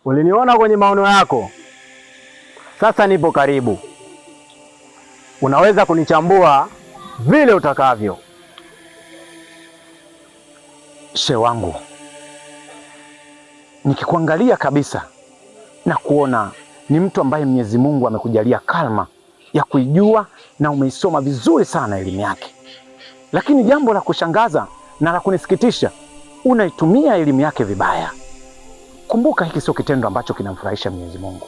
Uliniona kwenye maono yako, sasa nipo karibu. Unaweza kunichambua vile utakavyo. Shehe wangu, nikikuangalia kabisa na kuona ni mtu ambaye Mwenyezi Mungu amekujalia kalma ya kuijua na umeisoma vizuri sana elimu yake, lakini jambo la kushangaza na la kunisikitisha, unaitumia elimu yake vibaya. Kumbuka, hiki sio kitendo ambacho kinamfurahisha Mwenyezi Mungu.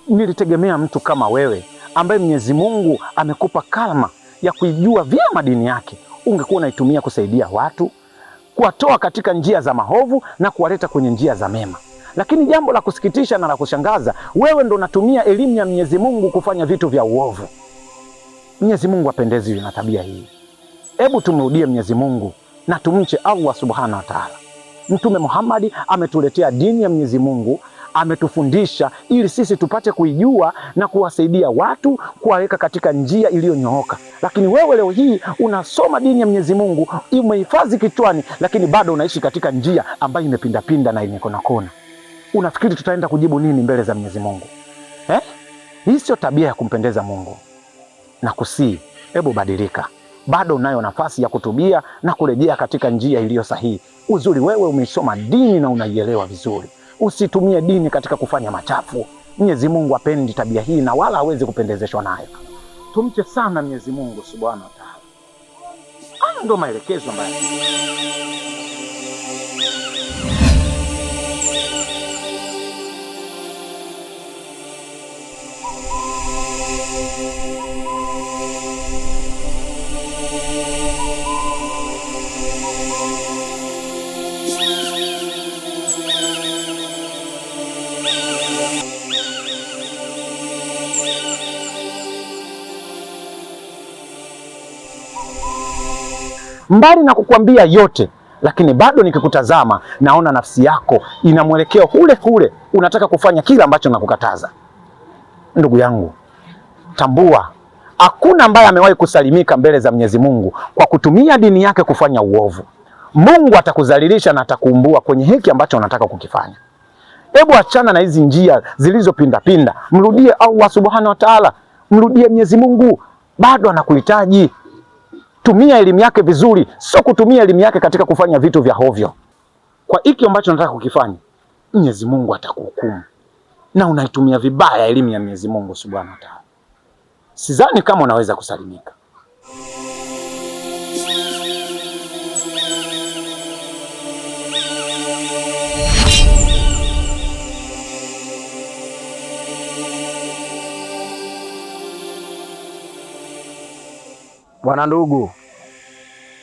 Nilitegemea mtu kama wewe ambaye Mwenyezi Mungu amekupa kalma ya kuijua vyema dini yake, ungekuwa unaitumia kusaidia watu, kuwatoa katika njia za mahovu na kuwaleta kwenye njia za mema. Lakini jambo la kusikitisha na la kushangaza, wewe ndo unatumia elimu ya Mwenyezi Mungu kufanya vitu vya uovu. Mwenyezi Mungu apendezwi na tabia hii. Hebu tumrudie Mwenyezi Mungu na tumche Allah Subhanahu wa Ta'ala. Mtume Muhammad ametuletea dini ya Mwenyezi Mungu, ametufundisha ili sisi tupate kuijua na kuwasaidia watu kuwaweka katika njia iliyonyooka. Lakini wewe leo hii unasoma dini ya Mwenyezi Mungu, umehifadhi kichwani, lakini bado unaishi katika njia ambayo imepindapinda na imekonakona. Unafikiri tutaenda kujibu nini mbele za Mwenyezi Mungu eh? Hii sio tabia ya kumpendeza Mungu. Na kusii, hebu badilika, bado unayo nafasi ya kutubia na kurejea katika njia iliyo sahihi. Uzuri wewe umeisoma dini na unaielewa vizuri. Usitumie dini katika kufanya machafu. Mwenyezi Mungu apendi tabia hii na wala hawezi kupendezeshwa nayo. Tumche sana Mwenyezi Mungu Subhanahu wa Ta'ala. Haya ndio maelekezo ambayo mbali na kukwambia yote, lakini bado nikikutazama naona nafsi yako ina mwelekeo ule ule, unataka kufanya kile ambacho nakukataza. Ndugu yangu, tambua hakuna ambaye amewahi kusalimika mbele za Mwenyezi Mungu kwa kutumia dini yake kufanya uovu. Mungu atakudhalilisha na atakuumbua kwenye hiki ambacho unataka kukifanya. Hebu achana na hizi njia zilizopindapinda, mrudie Allah Subhanahu wa Ta'ala, mrudie Mwenyezi Mungu, bado anakuhitaji. Tumia elimu yake vizuri, sio kutumia elimu yake katika kufanya vitu vya hovyo. Kwa hiki ambacho nataka kukifanya, Mwenyezi Mungu atakuhukumu, na unaitumia vibaya elimu ya Mwenyezi Mungu Subhanahu wa Ta'ala. Sidhani kama unaweza kusalimika. Bwana ndugu,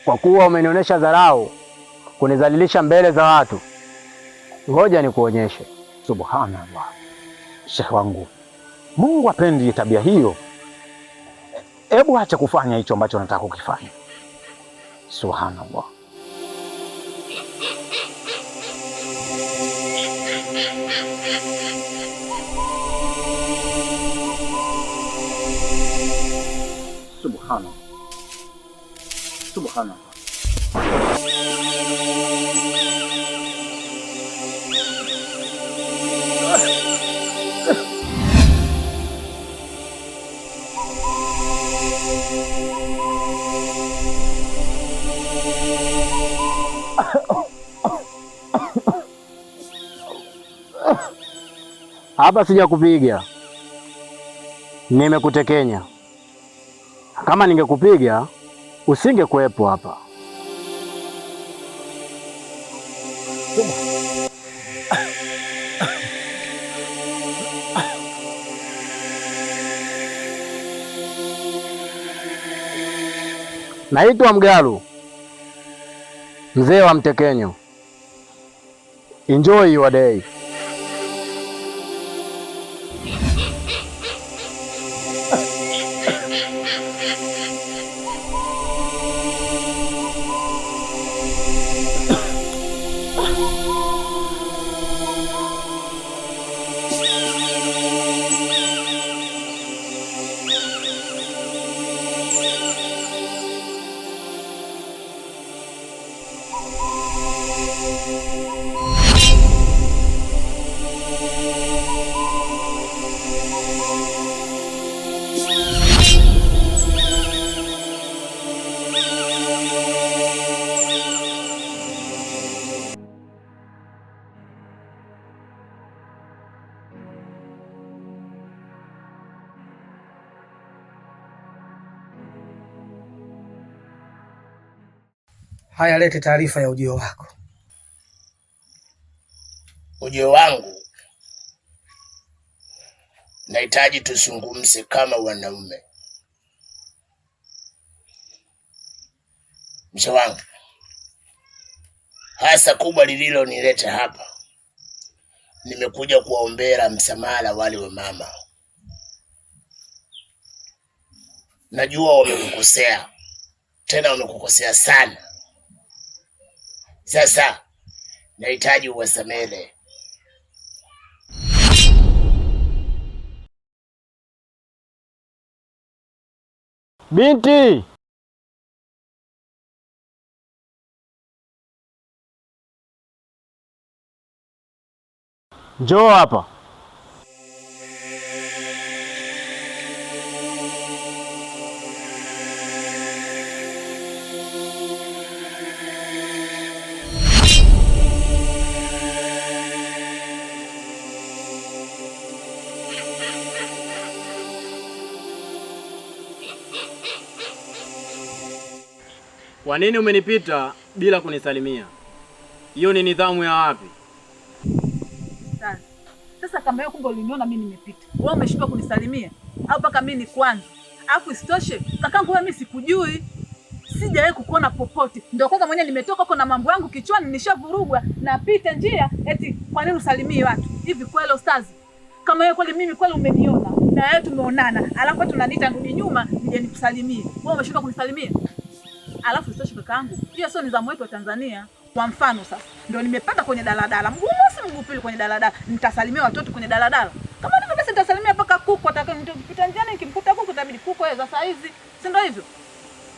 kwa kuwa umenionyesha dharau, kunizalilisha mbele za watu, ngoja nikuonyeshe. Subhanallah, shekhe wangu, Mungu apendi tabia hiyo. Hebu acha kufanya hicho ambacho nataka kukifanya. Subhanallah. Subhanallah. Subhanallah. Hapa sijakupiga, nimekutekenya. Kama ningekupiga usingekuwepo hapa. Naitwa Mgalu, mzee wa mtekenyo. Enjoy your day. Haya, lete taarifa ya ujio wako. Ujio wangu, nahitaji tuzungumze kama wanaume. Mzee wangu, hasa kubwa lililonileta hapa, nimekuja kuwaombea msamaha wale wa mama. Najua wamekukosea, tena wamekukosea sana. Sasa nahitaji uwasamehe. Binti, njoo hapa. Kwa nini umenipita bila kunisalimia? Hiyo ni nidhamu ya wapi? Sasa kama hiyo kumbe uliniona mimi nimepita, wewe umeshindwa kunisalimia au mpaka mimi ni kwanza? Alafu isitoshe kakangu, wewe mimi sikujui, sijawahi kukuona popote, ndio kwanza mwenyewe nimetoka huko na mambo yangu kichwani, nishavurugwa, napita njia eti kwa nini usalimii watu hivi? Kweli ustazi, kama wewe kweli mimi kweli umeniona na wewe tumeonana, alafu eti unaniita nirudi nyuma nije nikusalimie, wewe umeshindwa kunisalimia. Alafu isitoshe kakaangu, hiyo sio nidhamu yetu wa Tanzania. Kwa mfano sasa, ndio nimepanda kwenye daladala, mguu mosi mguu pili kwenye daladala, nitasalimia watoto kwenye daladala kama ndivyo basi, nitasalimia mpaka kuku atakayepita njiani, nikimkuta kuku itabidi kuku wewe za saa hizi, si ndio hivyo?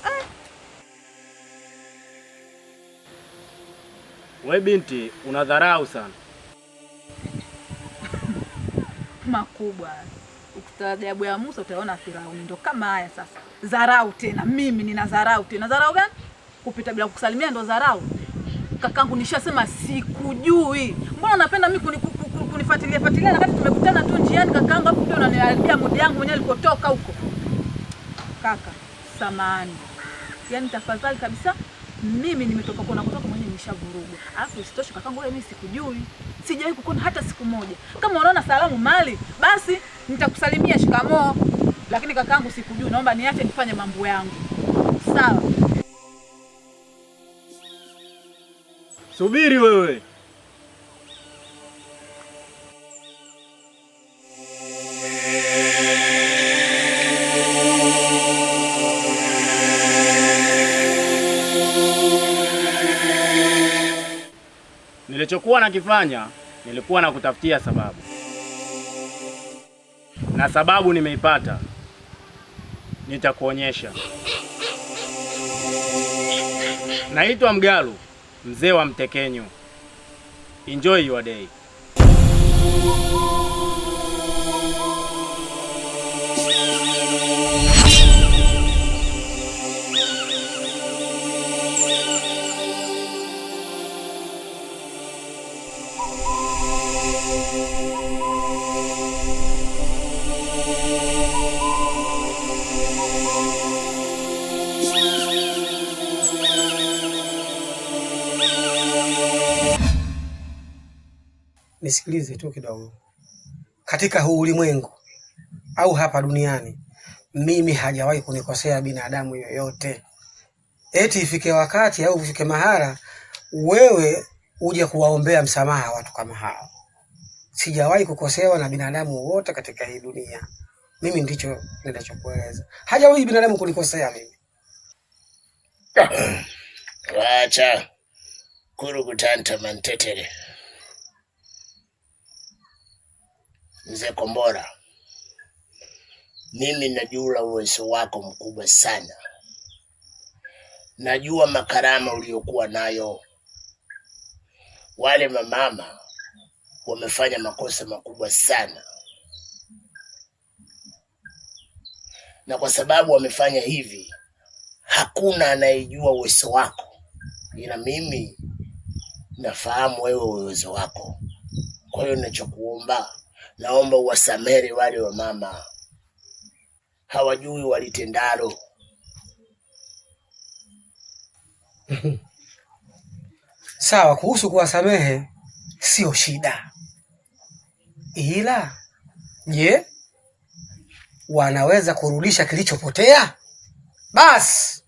Eh, We binti, unadharau sana. Makubwa. Ukistaajabu ya Musa utaona Firauni. Ndio kama haya sasa. Dharau tena, mimi nina dharau tena. Dharau gani? Kupita bila kukusalimia ndo dharau. Kakangu nishasema sikujui. Mbona unapenda mimi kunifuatilia fuatilia na wakati tumekutana tu njiani kakangu, hapo ndio unaniharibia mudi yangu mwenyewe nilikotoka huko. Kaka, samahani. Yaani tafadhali kabisa, mimi nimetoka kona kutoka mwenyewe nishavurugwa. Alafu isitoshe kakangu, wewe mimi sikujui. Sijawahi kukuona hata siku moja. Kama unaona salamu mali, basi nitakusalimia shikamoo. Lakini kakangu sikujui, naomba niache nifanye mambo yangu. Sawa. Subiri wewe. Nilichokuwa nakifanya, nilikuwa nakutafutia sababu, na sababu nimeipata. Nitakuonyesha. Naitwa Mgalu, mzee wa Mtekenyo. Enjoy your day. Nisikilize tu kidogo. Katika huu ulimwengu au hapa duniani, mimi hajawahi kunikosea binadamu yoyote. Eti ifike wakati au ifike mahala wewe uje kuwaombea msamaha watu kama hao. Sijawahi kukosewa na binadamu wote katika hii dunia. Mimi ndicho ninachokueleza. Hajawahi binadamu kunikosea mimi. Wacha kurukutanta mantetere. Mzee Kombora, mimi najua uwezo wako mkubwa sana, najua makarama uliyokuwa nayo. Wale mamama wamefanya makosa makubwa sana, na kwa sababu wamefanya hivi, hakuna anayejua uwezo wako, ila mimi nafahamu wewe uwezo wako. Kwa hiyo ninachokuomba, naomba uwasamehe wale wa mama, hawajui walitendalo. Sawa, kuhusu kuwasamehe sio shida, ila je, wanaweza kurudisha kilichopotea? Basi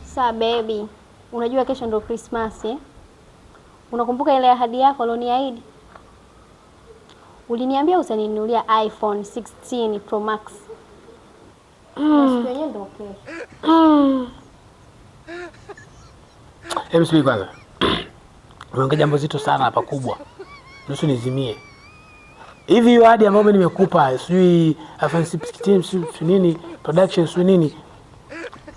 Sasa baby, unajua kesho ndo Christmas eh? Unakumbuka ile ahadi yako ulioniahidi? Uliniambia utaninunulia iPhone 16 Pro Max. Siku yenyewe ndo kesho. Hebu subiri kwanza. Umeongea jambo zito sana hapa kubwa. Nusu nizimie. Hivi hiyo ahadi ambayo mimi nimekupa, sijui iPhone 16 sijui nini, production sijui nini.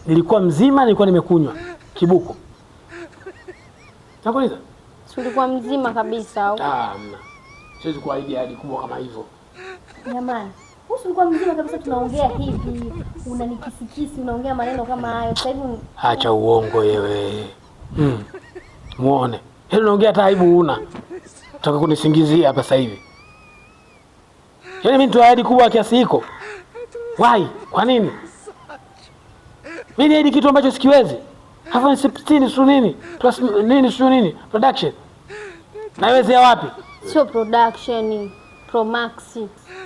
Nilikuwa mzima, nilikuwa nimekunywa kibuko. Nakuuliza? Si ulikuwa mzima kabisa au? Ah, hamna. Siwezi kuahidi ahadi kubwa kama hivyo. Jamani, wewe ulikuwa mzima kabisa, tunaongea hivi, unanikisikisi, unaongea maneno kama hayo. Sasa hivi Acha uongo yewe. Muone. Yaani unaongea hata aibu huna. Nataka kunisingizia hapa sasa hivi. Yaani mimi nitoa ahadi kubwa kiasi hiko. Why? Kwa nini? Mimi niahidi kitu ambacho sikiwezi. Hapo ni 16 sio nini? Plus nini sio nini? Production. Nawezea wapi? Sio production, Pro Max.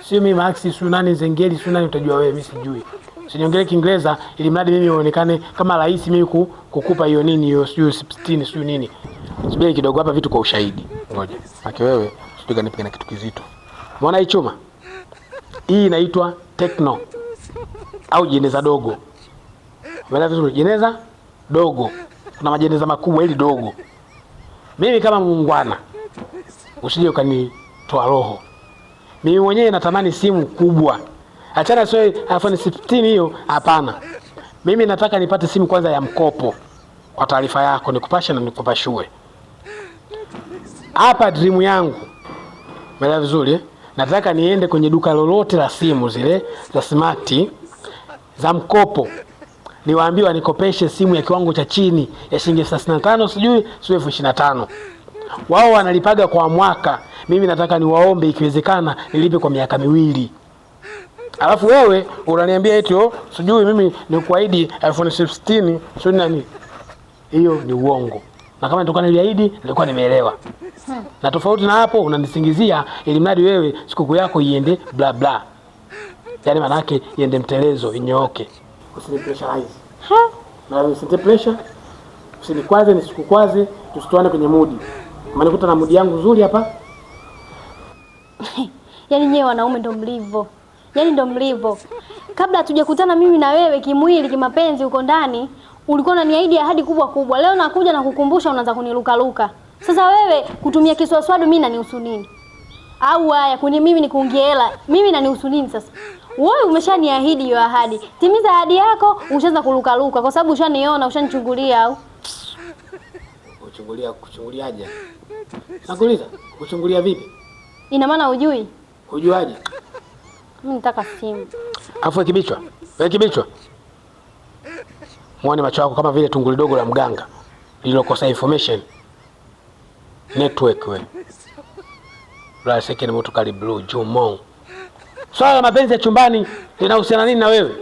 Sio mimi Max, sio nani Zengeli, sio nani utajua wewe, mimi sijui. Usiniongelee Kiingereza ili mradi mimi nionekane kama rahisi mimi kukupa hiyo nini hiyo sio 16 sio nini. Subiri kidogo hapa vitu kwa ushahidi. Ngoja. Maki wewe sijui kanipiga na kitu kizito. Umeona hii chuma? Hii inaitwa Tecno au jeneza dogo. Umeelewa vizuri? Jeneza dogo. Kuna majeneza makubwa, hili dogo. Mimi kama muungwana usije ukanitoa roho. Mimi mwenyewe natamani simu kubwa. Achana sio iPhone 16 hiyo, hapana. Mimi nataka nipate simu kwanza ya mkopo. Kwa taarifa yako nikupashe na nikupashue. Hapa dream yangu. Umeelewa vizuri eh? Nataka niende kwenye duka lolote la simu zile za smart za mkopo. Niwaambie wanikopeshe simu ya kiwango cha chini ya shilingi 35 sijui sio 25,000. Wao wanalipaga kwa mwaka. Mimi nataka niwaombe ikiwezekana nilipe kwa miaka miwili. Alafu wewe unaniambia eti oh, sijui mimi nikuahidi iPhone 16 sio nani. Hiyo ni uongo. Na kama nilikuwa niliahidi, nilikuwa nimeelewa. Na tofauti na hapo unanisingizia ili mradi wewe sikukuu yako iende bla bla. Yaani maana yake iende mtelezo, inyooke. Usinipressurize. Na usinitie pressure. Usinikwaze, nisikukwaze, tusitoane kwenye mudi. Maana nikuta na mudi yangu nzuri hapa. Yaani nyewe wanaume ndo mlivyo. Yaani ndo mlivyo. Kabla hatujakutana mimi na wewe kimwili, kimapenzi huko ndani, ulikuwa unaniahidi ahadi kubwa kubwa. Leo nakuja na kukumbusha unaanza kunilukaluka. Sasa wewe kutumia kiswaswadu mimi nanihusu nini? Au haya kuni mimi nikuungie hela, mimi nanihusu nini sasa? Wewe umeshaniahidi hiyo ahadi. Timiza ahadi yako, ushaanza kulukaluka kwa sababu ushaniona, ushanichungulia au? Kuchungulia, kuchunguliaje? Nakuuliza, kuchungulia vipi? Ina maana hujui? Hujuaje? Mimi nataka simu. Afu kibichwa. Wewe kibichwa. Muone macho yako kama vile tunguli dogo la mganga lililokosa information. Network we. La second moto kali blue Jumong. Swala la mapenzi ya chumbani linahusiana nini na wewe?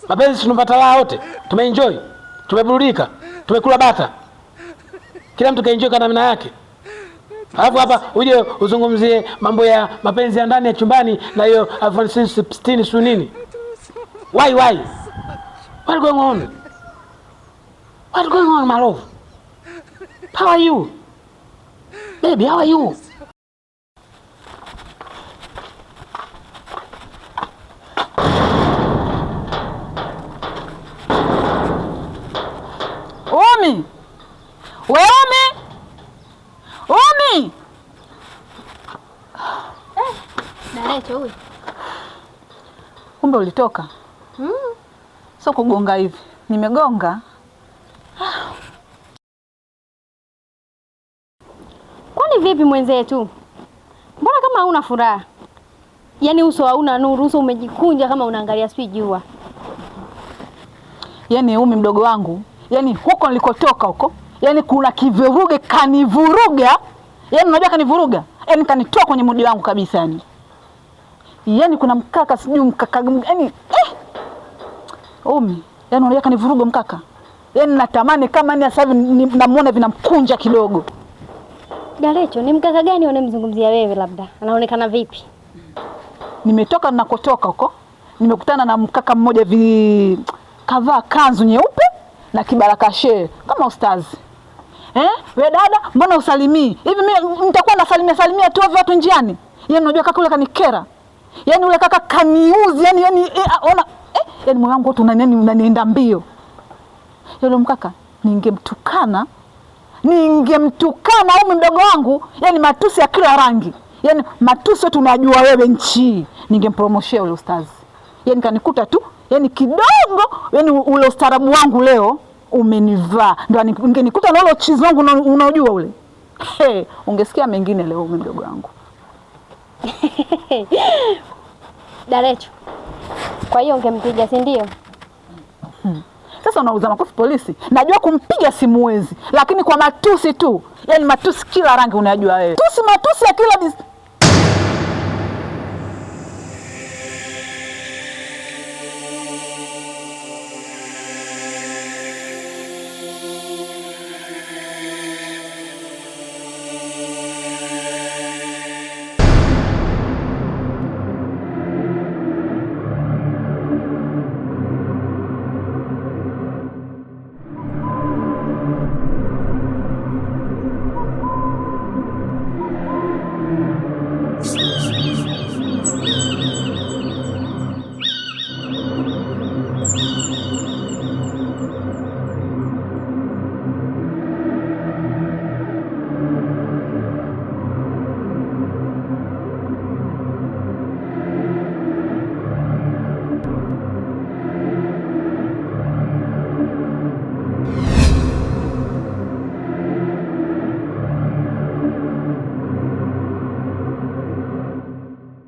Mapenzi tunapata raha wote. Tumeenjoy. Tumeburudika. Tumekula bata. Kila mtu kaenjoy kwa namna yake. Alafu hapa uje uzungumzie mambo ya mapenzi ya ndani ya chumbani na hiyo iPhone 16 sio nini? Why why? What going on? What going on my love? How are you? Baby, how are you? Umi! We Umi! Umi! Darecho huyu. Kumbe ulitoka? Sio kugonga hivi. Nimegonga. Kwani vipi mwenzetu? Mbona kama hauna furaha? Yaani uso hauna nuru, uso umejikunja kama unaangalia sijui jua. Yaani umi mdogo wangu, yaani huko nilikotoka huko, yaani kuna kivuruge kanivuruga. Yaani unajua kanivuruga? Yaani kanitoa kwenye mudi wangu kabisa yani. Yaani kuna mkaka sijui mkaka yaani Umi, yaani unajua kanivuruga mkaka. Yaani natamani kama ni sasa hivi namuona vinamkunja kidogo. Dalecho, ni mkaka gani unamzungumzia wewe labda? Anaonekana vipi? Nimetoka ninakotoka huko, nimekutana na mkaka mmoja kavaa kanzu nyeupe na kibarakashe kama ustazi. We dada, mbona usalimii? Hivi mimi nitakuwa nasalimia salimia tu watu njiani? Yaani unajua kaka yule kanikera. Yaani yule kaka kaniuzi, yaani ona yaani moyo wangu wote unanienda mbio. Yule mkaka ningemtukana umi mdogo wangu, yaani matusi ya kila rangi. Yaani matusi yote unajua wewe nchi. Ningempromoshia ule ustazi. Yaani kanikuta tu, yaani kidogo, yaani ule ustaarabu wangu leo umenivaa. Ndio ningenikuta na ule uchizi wangu unaojua ule. Hey, ungesikia mengine leo umi mdogo wangu. Dalecho. Kwa hiyo ungempiga, si ndio? Sasa unauza makofi polisi. Najua kumpiga simuwezi, lakini kwa matusi tu. Yaani matusi kila rangi unajua wewe. Tusi matusi ya kila